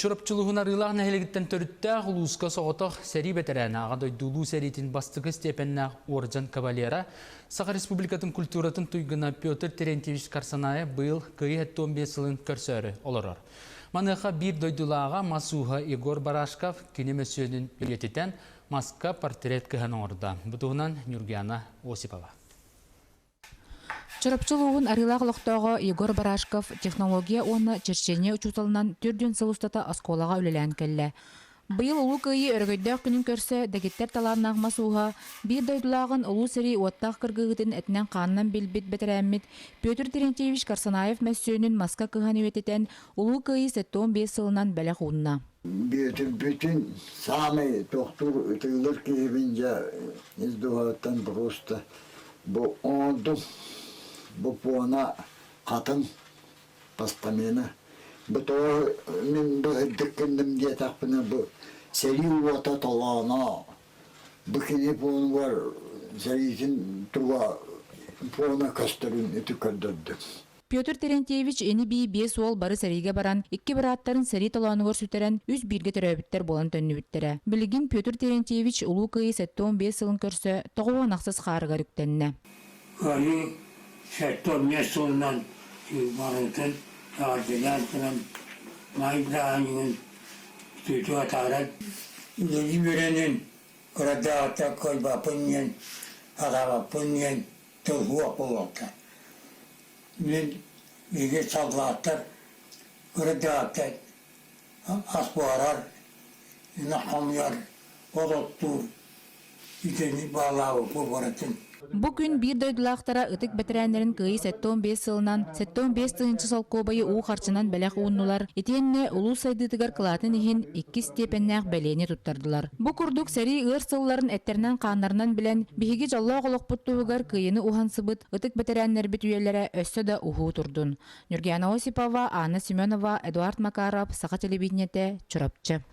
Чурапчы улууһун Арыылаах нэһилиэгиттэн төрүттээх улууска соҕотох сэрии бэтэрээнэ, Аҕа дойду Улуу сэриитин бастакы степеннээх уордьан кавалера, Саха Республикатын культуратын туйгуна Петр Терентьевич Карсанаев быйыл Кыайыы 75 сылын көрсөөрү олорор. Маныаха биир дойдулааҕа мас ууһа Егор Барашков кини мөссүөнүн үйэтитэн маска портрет кыһан оҥордо. Бу туһунан Нюргиана Осипова. Чурапчы улууһун Арыылаах олохтооҕо Егор Барашков технология уонна черчение учууталынан төрдүөн сыл устата оскуолаҕа үлэлээн кэллэ. Быйыл Улуу Кыайыы өрөгөйдөөх күнүн көрсө дэгиттэр талааннаах мас ууһа, биир дойдулааҕын Улуу сэрии уоттаах кыргыһыытын этинэн-хаанынан билбит бэтэрээммит Петр Терентьевич Карсанаев мөссүөнүн маска кыһан үйэтитэн Улуу Кыайыы 75 сылынан бэлэх уунна. Бүөтүрбүтүн саамай тохтуур ытыылар киһибин дьэ ис дууһаттан просто Бу оҥордум, бу пуона хатыҥ постамена. Бу тоҕо мин бу үрдүк гынным диэтэхпинэ бу сэрии уота толооно бу кини пуонугар сэриитин туга пуона көстөрүн ити көрдөрдүм. Петр Терентьевич ини-бии биэс уол бары сэриигэ баран, икки бырааттарын сэрии толоонугар сүтэрэн, үс бииргэ төрөөбүттэр буолан төннүбүттэрэ. Билигин Петр Терентьевич Улуу Кыайыы 75 сылын көрсө 96 хаарыгар үктэннэ. Кыайыы 75 сылынан барытын эҕэрдэлээн туран маай бырааһынньыгын үтүөтүк атааран, үлэлии үөрэнэн, кырадааҕыттан кыайбаппын диэн, сатаабаппын диэн тыл суох буолуохтаах. Мин биһиги саллааттар кырдьаҕастар ас буһарар, ынах хомуйар, от оттуур итини баалаабыппыт барытын. Бу күн биир дойдулаахтара ытык бэтэрээннэрин Кыайыы 75 сылынан 75 тыһыынча солкуобайы уу харчынан бэлэх ууннулар, итиэннэ улуус сайдыытыгар кылаатын иһин иккис степеннээх бэлиэни туттардылар. Бу курдук сэрии ыар сылларын эттэринэн-хааннарынан билэн, биһиги дьоллоох олохпут туһугар Кыайыыны уһансыбыт ытык бэтэрээннэрбит үйэлэрэ өссө да уһуу турдун. Нюргиана Осипова, Анна Семенова, Эдуард Макаров, Саха телевидениетэ, Чурапчы.